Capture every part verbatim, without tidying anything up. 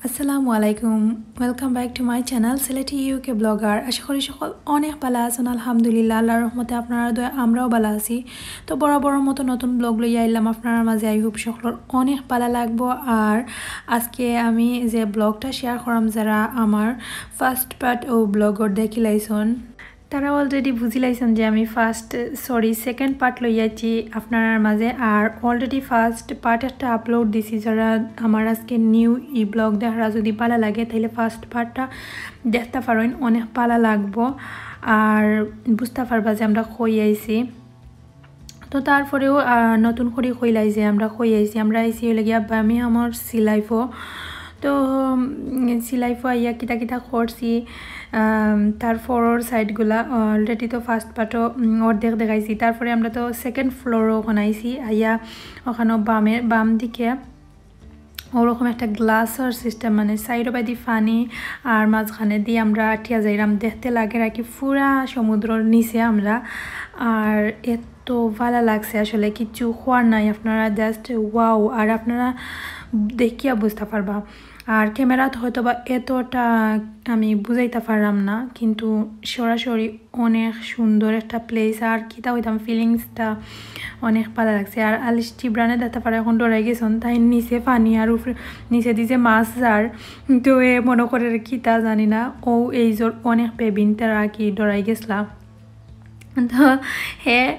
আসসালামু আলাইকুম, welcome back to my channel Sylheti UK blogger. আশা করি সকল অনেক ভালা আছইন। আলহামদুলিল্লাহ, আল্লাহর রহমতে আপনারার দোয়ায় আমরাও ভালা আছি। তো বরাবরর মতো নতুন ব্লগ লইয়া আইলাম আপনারার মাঝে। I hope সকলর অনেক ভালা লাগবো। আর আজকে আমি যে ব্লগটা শেয়ার করাম, যারা আমার ফার্স্ট পার্ট ও ব্লগর দেখিলাইছইন, তারা অলরেডি বুঝিলাইছইন যে আমি ফার্স্ট, সরি, সেকেন্ড পার্ট লইয়াছি আপনারার মাঝে। আর অলরেডি ফার্স্ট পার্ট একটা আপলোড দিছি। যারা আমার আজকে নিউ ই ব্লগ দেখারা যদি ভালা লাগে, তাইলে ফার্স্ট পার্টটা দেখতা পারইন, অনেক ভালা লাগবো। আর বুঝতা পারবা যে আমরা কই আইছি। তো তারপরেও, আহ, নতুন করি কইলাই যে আমরা কই আইছি। আমরা আইছি অইলো গিয়া বার্মিংহামর সি লাইফো। তো, উম, সি লাইফো আইয়া কিতা কিতা করছি, আম, তারপরর সাইডগুলা, আহ, অলরেডি তো ফার্স্ট পার্টও, উম, অর্ধেক দেখাইছি। তারপরে আমরা তো সেকেন্ড ফ্লোরও ওখান আইছি, আইয়া ওখানও বামে, বাম দিকে ওরকম একটা গ্লাসর সিস্টেম, মানে সাইডো বাদি পানি আর মাঝখানেদি আমরা আটিয়া যাইরাম। দেখতে লাগের আর কি পুরা সমুদ্রর নিচে আমরা। আর এত ভালা লাগছে আসলে, কিচ্ছু কওয়ার নাই, আপনারা জাস্ট ওয়াও। আর আপনারা দেখিয়া বুঝতা পারবা। আর ক্যামেরাত হয়তো বা এতটা আমি বুঝাইতা পাররাম না, কিন্তু সরাসরি অনেক সুন্দর একটা প্লেস। আর কিতা কইতাম, ফিলিংসটা অনেক ভালা লাগছে। আর আলিশ জিবরানে দেখতা পাররা এখন ডরাই গেছইন, তাইন নিচে পানি আর উপরে, নিচেদি যে মাছ যার, তো এ মনো করের কিতা জানি না, অউ এইজর অনেক বেবিন তারা আর কি ডরাই গেছলা। তো হে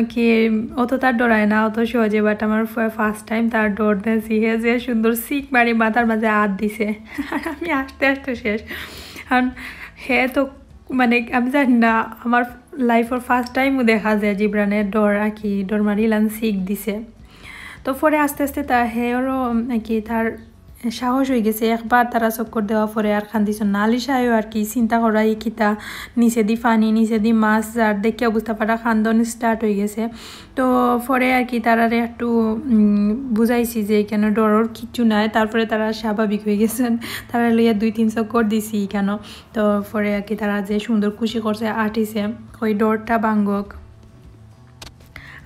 কি অত তার ডরায় না অত সহজে, বাট আমার ফার্স্ট টাইম তার ডর দেখছি। হে যে সুন্দর চিক মারি মাথার মাঝে আত দিছে, আর আমি আস্তে আস্তে শেষ। কারণ হে তো, মানে, আমি জানি না, আমার লাইফর ফার্স্ট টাইমও দেখা যায় জিবরানে ডর আর কি, ডর মারি ইলান চিক দিছে। তো পরে আস্তে আস্তে তা হেরও আর কি তার সাহস অই গেছে। একবার তারা চক্কর দেওয়া পরে আর কান্দিছইন না। আলিশায়ও আর কি চিন্তা করা, ই কিতা, নিচেদি পানি, নিচেদি মাছ, যার দেখিয়া বুঝতা পাররা কান্দন স্টার্ট অই গেছে। তো পরে আর কি তারারে একটু, উম, বুঝাইছি যে ইখানো ডরর কিচ্ছু নাই। তারপরে তারা স্বাভাবিক অই গেছইন। তারা লইয়া দুই তিন চক্কর দিছি ইখানো। তো পরে আর কি তারা যে সুন্দর খুশি করছে, আটিছে, কই ডরটা ভাঙ্গক।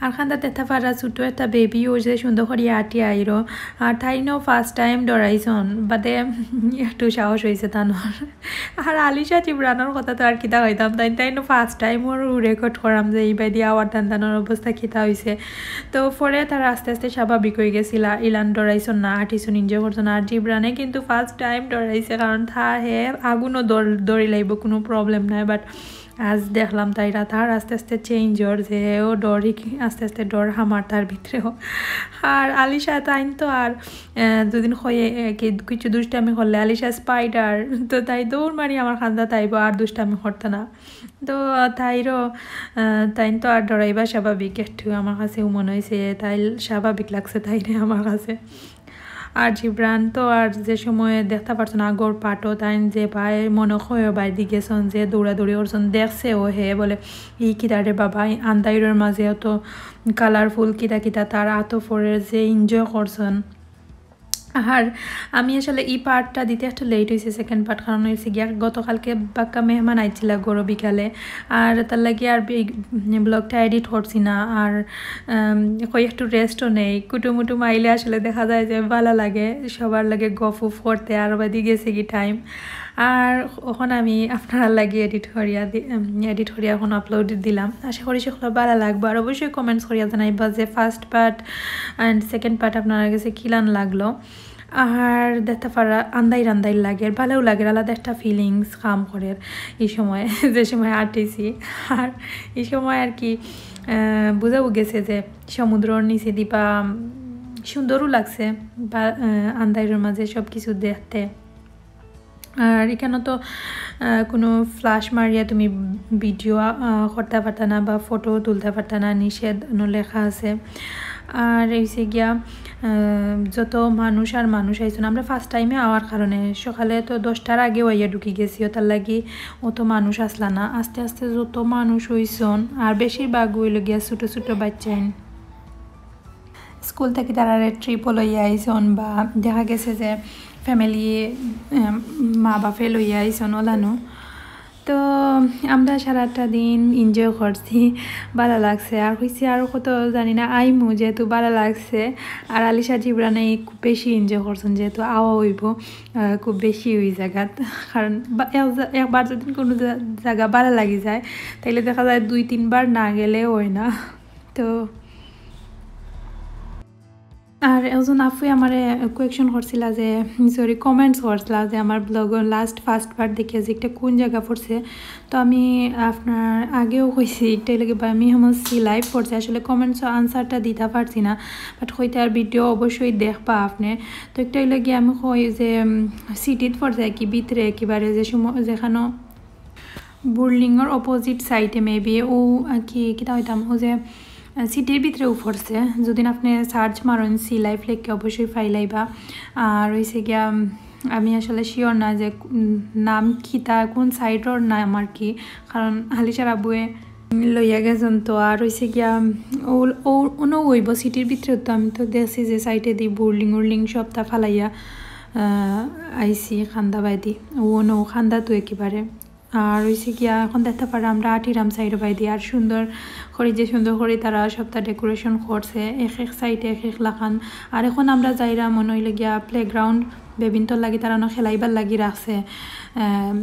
আর কান্দাত দেখতা পাররা ছোট একটা বেবিও যে সুন্দর করি আটি আইরো। আর তাইনও ফার্স্ট টাইম ডরাইছইন, বাদে একটু সাহস অইছে তানর। আর আলিশা জিবরানর কথা তো আর কিতা কইতাম, তাইন, তাইনও ফার্স্ট টাইম ওর রেকর্ড করাম যে ই বাদি আওয়ার দান দানর অবস্থা কিতা অইছে। তো পরে তারা আস্তে আস্তে স্বাভাবিক অই গেছিলা, ইলান ডরাইছইন না, আটিছইন, এনজয় করছইন। আর জিবরানে কিন্তু ফার্স্ট টাইম ডরাইছে, কারণ তা হে আগুনও দৌড়-, দৌড়ি লাইব, কোনো প্রবলেম নাই, বাট আজ দেখলাম তাইর আস্তে আস্তে চেঞ্জ অর, যে ও ডর, আস্তে আস্তে ডর হামার তার ভিতরেও। আর আলিশা তাইন তো আর, আহ, দুদিন কয়ে, আহ, কি, কিছু দুষ্টামি করলে আলিশা স্পাইডার, তো তাই দৌড় মারি আমার কান্দাত আইব, আর দুষ্টামি করতো না। তো তাইরও, আহ, তাইন তো আর ডরাইবা স্বাভাবিক একটু, আমার কাছেও মনে অইছে তাই স্বাভাবিক লাগছে তাইরে আমার কাছে। আর জিবরান তো আর যে সময় দেখতা পারছইন আগর পার্টও, তাইন যে ভাই মনে হয় বাইদি গেছইন, যে দৌড়াদৌড়ি করছইন, দেখছে ও হে বলে, "ই কিতা রে বাবা, আন্দাইরর মাঝে অত কালারফুল কিতা কিতা", তার আতো পরে যে এনজয় করছইন। আর আমি আসলে ই পার্টটা দিতে একটু লেট অইছে, সেকেন্ড পার্ট, কারণ অইছে গিয়া গতকালকে বাক্কা মেহমান আইছিলা গরো বিকালে, আর তার লাগি আর বি-, ব্লগটা এডিট করছি না। আর, আম, কই একটু রেস্টও নেই, কুটুম উটুম আইলে আসলে দেখা যায় যে ভালা লাগে, সবার লগে গফ উফ করতে, আর বাদি গেছে কি টাইম। আর অখন আমি আপনারার লাগি এডিট করিয়া দি-, উম, এডিট করিয়া অখন আপলোড দিলাম। আশা করি সকলর ভালা লাগবো। আর অবশ্যই কমেন্টস করিয়া জানাইবা যে first part and second part আপনারার গেছে কিলান লাগলো। আর দেখতা পাররা আন্দাইর আন্দাইর লাগের, ভালাও লাগের, আলাদা একটা ফিলিংস কাম করের ই সময়, যে সময় আটিছি। আর ই সময় আর কি, আহ, বুঝাও গেছে যে সমুদ্রর নিচেদি বা, উম, সুন্দরও লাগছে বা, আহ, আন্দাইরর মাঝে সব কিছু দেখতে। আর ইখানো তো, আহ, কোনো ফ্ল্যাশ মারিয়া তুমি ভিডিও, আহ, করতা পারতা না বা ফটো তুলতা পারতা না, নিষেধ অনো লেখা আছে। আর অইছে গিয়া, আহ, যত মানুষ আর মানুষ আইছইন, আমরা ফার্স্ট টাইমে আওয়ার কারণে সকালে তো দশটার আগেউ আইয়া ঢুকি গেছি, অতার লাগি অত মানুষ আছলা না। আস্তে আস্তে যত মানুষ অইছইন, আর বেশিরভাগ অইলো গিয়া ছোট ছোট বাচ্চাইন। স্কুল থাকি তারারে ট্রিপও লইয়া আইছইন বা দেখা গেছে যে ফ্যামিলি, এম, মা বাপে লইয়া আইছইন অলানও। তো আমরা সারাটা দিন এনজয় করছি, ভালা লাগছে। আর কইছি আরও কত জানি না আইমু, যেহেতু ভালা লাগছে। আর আলিশা জিবরানে খুব বেশি এনজয় করছইন, যেহেতু আওয়া অইবো, আহ, খুব বেশি ওই জাগাত। কারণ বা-, এক জা-, একবার যদি কোনো জা-, জাগা ভালা লাগি যায়, তাইলে দেখা যায় দুই তিনবার না গেলে অয় না। তো আর একজন আফুয়ে আমারে কোয়েকশন করছিলা যে, সরি, কমেন্টস করছিলা যে আমার ব্লগর লাস্ট ফার্স্ট পার্ট দেখিয়া যে একটা কোন জাগা পড়ছে। তো আমি আপনার আগেও কইছি, একটা অইলো গি বার্মিংহামর সি লাইফ পড়ছে। আসলে কমেন্টসও আনসারটা দিতা পারছি না, বাট কইতে আর ভিডিও অবশ্যই দেখবা আপনে। তো একটা অইলো গি আমি কই যে, উম, সিটিত পড়ছে আর কি, ভিতরে একেবারে যে সময় যেখানো বুরলিংর অপোজিট সাইডে মেবি ও আর কি, কিতা কইতাম, ও যে, আহ, সিটির ভিতরেও পড়ছে। যদি আপনে সার্চ মারইন সি লাইফ লেখে, অবশ্যই পাইলাইবা। আর অইছে গিয়া, উম, আমি আসলে শিওর না যে, উম, নাম কিতা, কোন সাইডর নাম আর কি, কারণ আলিশার আব্বুয়ে লইয়া গেছইন তো। আর অইছে গিয়া, উম, ও, ও, অনো অইবো সিটির ভিতরে, তো আমি তো দেখছি যে সাইডেদি বুরলিং উরলিং সবটা ফালাইয়া, আহ, আইছি কান্দাবায়দি। ও অনো কান্দা তো একেবারে। আর অইছে গিয়া এখন দেখতা পাররা আমরা আটিরাম সাইডবায়দি, আর সুন্দর করি যে সুন্দর করি তারা সবটা ডেকোরেশন করছে, এক এক সাইডে এক এক লাখান। আর এখন আমরা যাইরাম মনো অইলো গিয়া প্লেগ্রাউন্ড, বেবিন্তর লাগি তারা অনো খেলাইবার লাগি রাখছে। আম,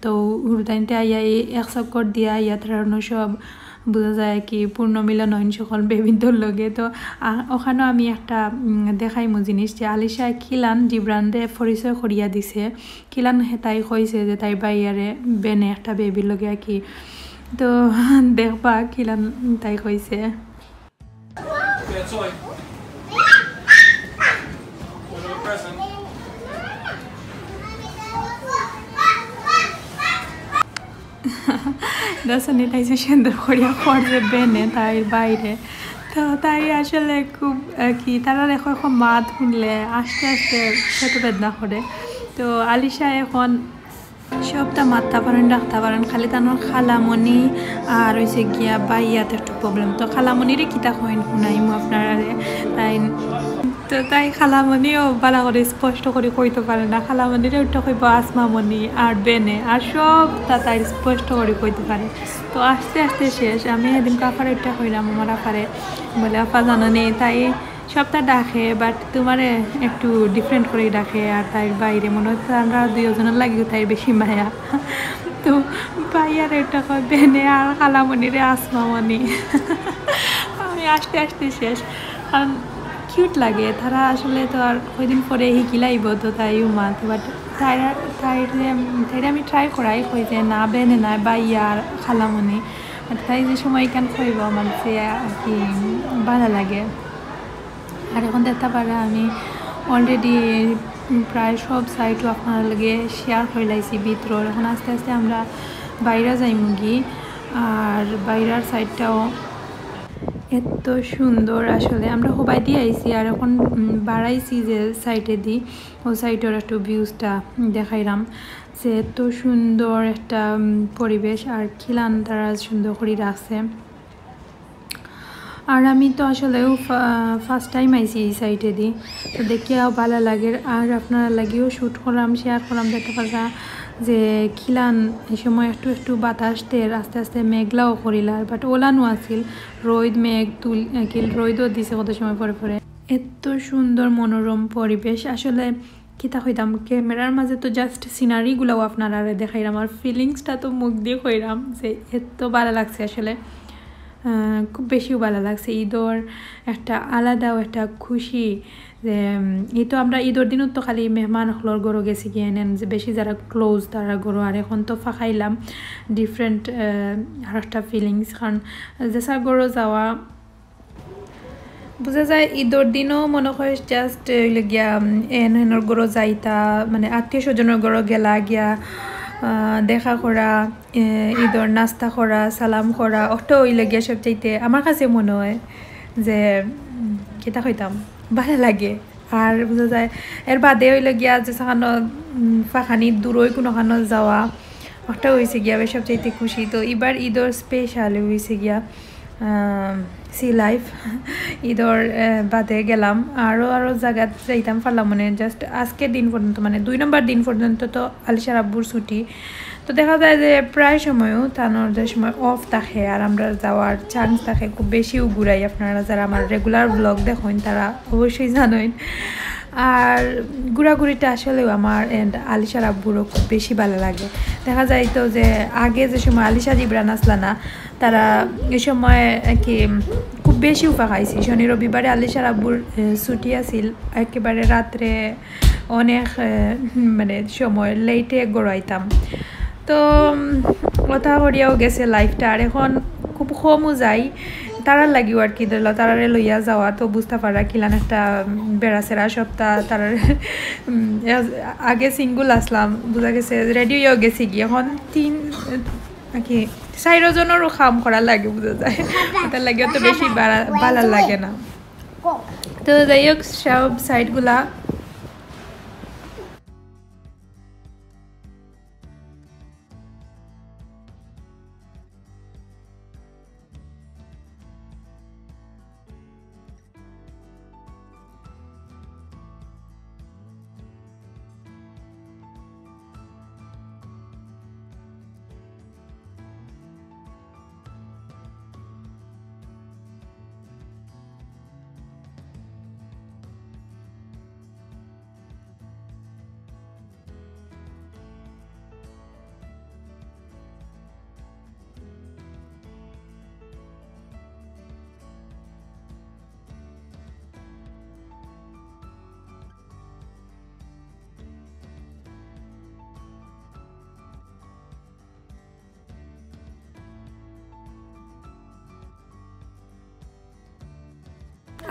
তো হুরুতাইন্তে আইয়া এই এক চক্কর দিয়া আইয়া তারা অনো সব বুঝা যায় কি পূর্ণ মিলন অইন সকল বেবিন্তর লগে। তো, আ, ওখানো আমি একটা, উম, দেখাইমু জিনিস যে আলিশা কিলান জিবরানরে পরিচয় করিয়া দিছে। কিলান হে তাই কইছে যে তাই বাইয়ারে বেনে একটা বেবির লগে আর কি। তো দেখবা কিলান তাই কইছে। দেখছনি তাই যে সুন্দর করিয়া পড়ছে বেনে তাইর বাইরে। তো তাই আসলে খুব, আহ, কি, তারা দেখো এখন মাত শুনলে আস্তে আস্তে পেটো বেদনা করে। তো আলিশা এখন সবটা মাততা পারইন, ডাকতা পারইন, খালি তানর খালামণি আর অইছে গিয়া বাইয়াত একটু প্রবলেম। তো খালামণিরে কিতা কইন হুনাইমু আপনারারে। তাই তো তাই খালামণিও ভালা করি স্পষ্ট করি কইতো পারে না। খালামণিরে উল্টা কইবো আসমামণি আর বেনে, আর সবটা তাই স্পষ্ট করি কইতো পারে। তো আস্তে আস্তে শেষ। আমি হেদিন আফারে উল্টা কইলাম, আমার আফারে, বলে, "আফা জানো নি, তাই সবটা ডাকে, but তুমারে একটু ডিফারেন্ট করি ডাকে, আর তাইর বাইরে মনো অয় আমরা দুইওজনর লাগিও তাইর বেশি মায়া।" তো বাইয়ারে উল্টা কয় বেনে আর খালামণিরে আসমামণি। আমি আস্তে আস্তে শেষ, কারণ কিউট লাগে। তারা আসলে তো আর কয়দিন পরে হিকিলাইবো, তো তাইও মাত, but তাইরা, তাইরে, তাইরে আমি ট্রাই করাই, কই যে না বেনে না, বাইয়া আর খালামণি। But তাই যে সময় ইখান কইবো আমার যে আর কি ভালা লাগে। আর এখন দেখতা পাররা আমি অলরেডি প্রায় সব সাইডও আপনার লগে শেয়ার করিলাইছি ভিতরর। এখন আস্তে আস্তে আমরা বাইরা যাইমুগি, আর বাইরার সাইডটাও এত সুন্দর। আসলে আমরা হবায়দি আইছি, আর এখন, উম, বারাইছি যে সাইডেদি, ও সাইডর একটু ভিউজটা দেখাইরাম, যে এত সুন্দর একটা, উম, পরিবেশ, আর কিলান তারা সুন্দর করি রাখছে। আর আমি তো আসলেও ফা-, ফার্স্ট টাইম আইছি এই সাইডেদি, তো দেখিয়াও ভালা লাগের। আর আপনারার লাগিও শ্যুট করলাম, শেয়ার করলাম, দেখতা পাররা যে কিলান এই সময় একটু একটু বাতাস দের, আস্তে আস্তে মেঘলাও করিলার, but ওলানো আছিল, রইদ মেঘ তুল-, কি রইদও দিছে কত সময় পরে পরে। এত সুন্দর মনোরম পরিবেশ, আসলে কিতা কইতাম, ক্যামেরার মাঝে তো just সিনারিগুলাও আপনারারে দেখাইলাম, আর ফিলিংসটা তো মুখ দিয়া কইরাম যে এত ভালা লাগছে আসলে। আহ, খুব বেশিও ভালা লাগছে। ঈদর একটা আলাদাও একটা খুশি যে, উম, এই তো আমরা ঈদর দিনও তো খালি মেহমান অকলর ঘরো গেছিগি, এনে যে বেশি যারা ক্লোজ তারার ঘরো, আর এখন তো ফাঁকাইলাম, ডিফারেন্ট, আহ, আর একটা ফিলিংস, কারণ যেসার ঘরো যাওয়া বুঝা যায়। ঈদর দিনও মনো অয় just অইলো গিয়া, উম, এন হেনর ঘরো যাইতা, মানে আত্মীয় স্বজনর ঘরো গেলা গিয়া, আহ, দেখা করা, এ, ঈদর নাস্তা করা, সালাম করা, ওটা অইলো গিয়া সবচাইতে আমার কাছে মনো অয় যে, উম, কিতা কইতাম, ভালা লাগে। আর বুঝা যায় এর বাদে অইলো গিয়া যে সাকানো, উম, ফাঁকানি দূরই কুনোখানো যাওয়া, ওটা অইছে গিয়া বেশ সবচাইতে খুশি। তো ইবার ঈদর স্পেশাল অইছে গিয়া, আম, সি লাইফ। ঈদর, আহ, বাদে গেলাম, আরও, আরও জাগাত যাইতাম পারলাম, মানে, just আজকের দিন পর্যন্ত, মানে, দুই নম্বর দিন পর্যন্ত তো আলিশার আব্বুর ছুটি। তো দেখা যায় যে প্রায় সময়ও তানর যে সময় অফ থাকে আর আমরা যাওয়ার চান্স থাকে, খুব বেশিও ঘুরাই। আপনারা যারা আমার রেগুলার ব্লগ দেখইন তারা অবশ্যই জানইন। আর ঘুরাঘুরিটা আসলেও আমার অ্যান্ড আলিশার আব্বুরও খুব বেশি ভালা লাগে। দেখা যাইতো যে আগে যে সময় আলিশা জিবরান আছলা না, তারা এই সময় আর কি খুব বেশি উফা খাইছি। শনি রবিবারে আলিশার আব্বুর, এ, ছুটি আছিল, একেবারে রাত্রে অনেক, এ, মানে সময় লেটে ঘরো আইতাম। তো, উম, অতা করিয়াও গেছে লাইফটা। আর এখন খুব কমও যাই, তারার লাগিও আর কি, ধরলা তারারে লইয়া যাওয়া, তো বুঝতা পারা কিলান একটা, উম, বেড়াছেড়া সপ্তাহ তারার, উম, এ-, আগে সিঙ্গল আছলাম, বুঝা গেছে রেডি অইয়াও গেছি গি, এখন তিন, আহ, কি, চাইরো জনরও কাম করা লাগে, বুঝা যায়। অতার লাগি অত বেশি বাড়া-, ভালা লাগে না। তো যাই হোক, সব সাইডগুলা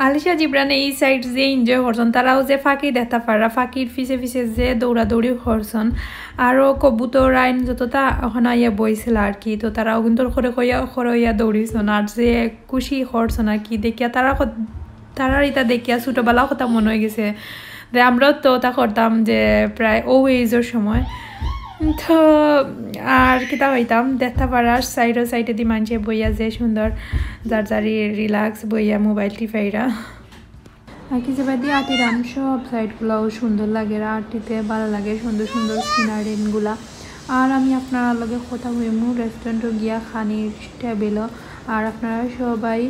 আলিশা জিবরানে এই সাইড যে এনজয় করছন, তারাও যে ফাকি দেখতা পাররা, ফাকির পিছে পিছে যে দৌড়াদৌড়ি করছন, আরও কবুতর আইন যততা ওখানো আইয়া বইছিল আর কি, তো তারাও কিন্তু করে কইয়া, করে ইয়া দৌড়িছন, আর যে খুশি করছন আর কি দেখিয়া, তারা কত-, তারার ইতা দেখিয়া ছোটবেলা কথা মনে অই গেছে। যে আমরাও তো অতা করতাম যে প্রায় অউ এজর সময়। তো আর কিতা কইতাম, দেখতা পাররা সাইডো সাইডেদি মানষে বইয়া যে সুন্দর যার যারি রিল্যাক্স বইয়া মোবাইল টিপাইরা। আর কি যে বাদি আটিরাম সব সাইডগুলাও সুন্দর লাগে, আটিতে ভালা লাগে, সুন্দর সুন্দর সিনারিগুলা। আর আমি আপনারার লগে কথা কইমু রেস্টুরেন্টো গিয়া খানির টেবিলো। আর আপনারা সবাই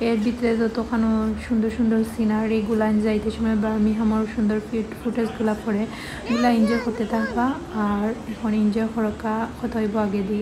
এর ভিতরে যতখানো সুন্দর সুন্দর সিনারিগুলা, যাইতে সময় বার্মিংহামর সুন্দর ফিট-, ফুটেজগুলা পড়ে, এগুলা এনজয় করতে থাকবা। আর এখন এনজয় করকা, কথা অইবো আগেদি।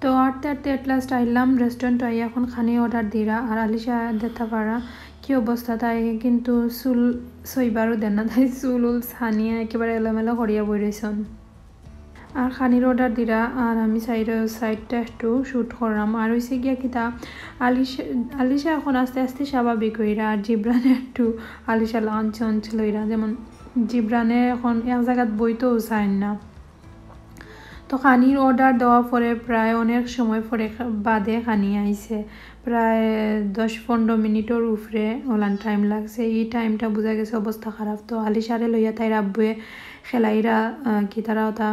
তো আটতে আটতে at last আইলাম restaurant। আইয়া এখন খানি order দিরা, আর আলিশা দেখতা পারা কি অবস্থা, তাই কিন্তু চুল সইবারও দেন না, তাই চুল উল ছানিয়া একেবারে এলোমেলো করিয়া বই রইছন। আর খানির order দিরা, আর আমি সাইডে সাইডটা একটু shoot করলাম। আর হইছে গিয়া কিতা, আলিশা আলিশা এখন আস্তে আস্তে স্বাভাবিক হইরা, আর জিবরানে একটু আলিশা লাঞ্চ অঞ্চ লইরা, যেমন জিবরানে এখন এক জায়গাত বইতেও চায় না। তো খানির order দেওয়ার পরে প্রায় অনেক সময় পরে খা-, বাদে খানি আইছে, প্রায় দশ পনেরো মিনিটর উপরে ওলান টাইম লাগছে। এই টাইমটা বুঝা গেছে অবস্থা খারাপ। তো আলিশারে লইয়া তাইর আব্বুয়ে খেলাইরা, আহ, কি তারা ওটা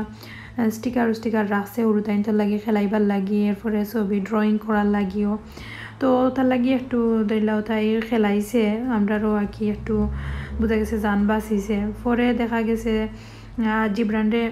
স্টিকার স্টিকার রাখছে হুরুতাইন্তর লাগি খেলাইবার লাগি, এরপরে ছবি ড্রয়িং করার লাগিও। তো তার লাগি একটু ধরলা ওটাই খেলাইছে, আমরারও আর কি একটু বুঝা গেছে জান বাঁচিছে। পরে দেখা গেছে, আহ, জিবরানরে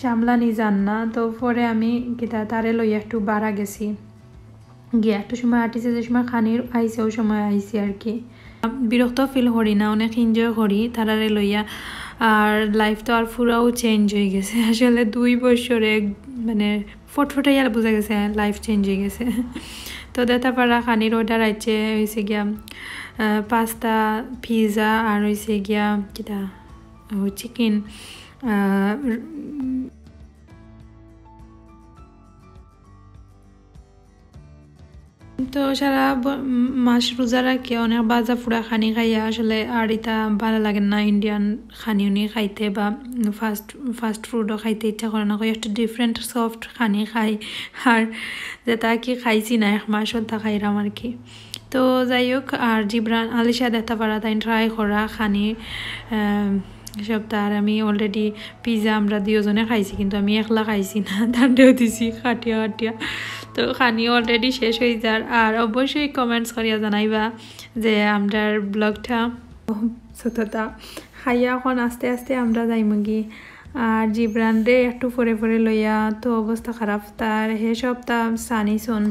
সামলানি জান না। তো পরে আমি কিতা তারে লইয়া একটু বারা গেছি, গিয়া একটু সময় আটিছে, যে সময় খানির আইছে ওই সময় আইছি আর কি। বিরক্ত ফিল করি না, অনেক এনজয় করি তারারে লইয়া। আর লাইফ তো আর পুরাও চেঞ্জ হয়ে গেছে আসলে, দুই বছরে এক-, মানে ফটফটাইয়া বুঝা গেছে লাইফ চেঞ্জ হয়ে গেছে। তো দেখতা পারা খানির অর্ডার আইছে, হইছে গিয়া, আহ, পাস্তা, পিৎজা আর হইছে গিয়া কিতা, ও, চিকেন। তো সারা ব-, মাস রোজা রাখি অনেক বাজা ফুড়া খানি খাইয়া আসলে আর ইতা ভালা লাগে না, ইন্ডিয়ান খানি উনি খাইতে বা ফাস্ট, ফাস্ট ফুডও খাইতে ইচ্ছা করে না। কই একটু ডিফারেন্ট সফট খানি খাই, আর যেটা কি খাইছি না এক মাস, ওটা খাইলাম আর কি। তো যাই হোক, আর জিবরান, আলিশা দেখতা পারা তাই ট্রাই করা খানি, আহ, সবটা। আর আমি অলরেডি পিৎজা আমরা দুইজনে খাইছি, কিন্তু আমি একলা খাইছি না, তারেও দিছি কাটিয়া কাটিয়া। তো খানি অলরেডি শেষ হয়ে যার। আর অবশ্যই কমেন্টস করিয়া জানাইবা যে আমরার ব্লগটা সততা খাইয়া এখন আস্তে আস্তে আমরা যাইমুগি। আর জিবরানরে একটু পরে পরে লইয়া তো অবস্থা খারাপ তার, হে সবটা সানিছন।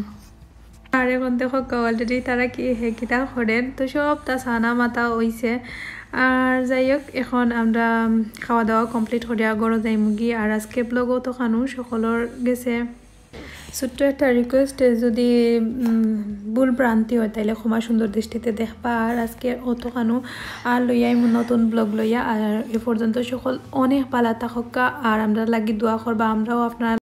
আর এখন দেখো অলরেডি তারা কি হে কিতা করেন, তো সবটা সানা মাতা হইছে। আর যাই হোক, এখন আমরা খাওয়া দাওয়া কমপ্লিট করিয়া ঘরো যাইমুগি। আর আজকে ব্লগও তো খানু সকলর গেছে ছোট্ট একটা রিকোয়েস্ট, যদি, উম, ভুল ভ্রান্তি হয় তাইলে ক্ষমা সুন্দর দৃষ্টিতে দেখবা। আর আজকে অত খানু আর লইয়া আইমু নতুন ব্লগ লইয়া। আর এ পর্যন্ত সকল অনেক ভালা থাকক্কা, আর আমরা লাগি দোয়া করবা, আমরাও আপনার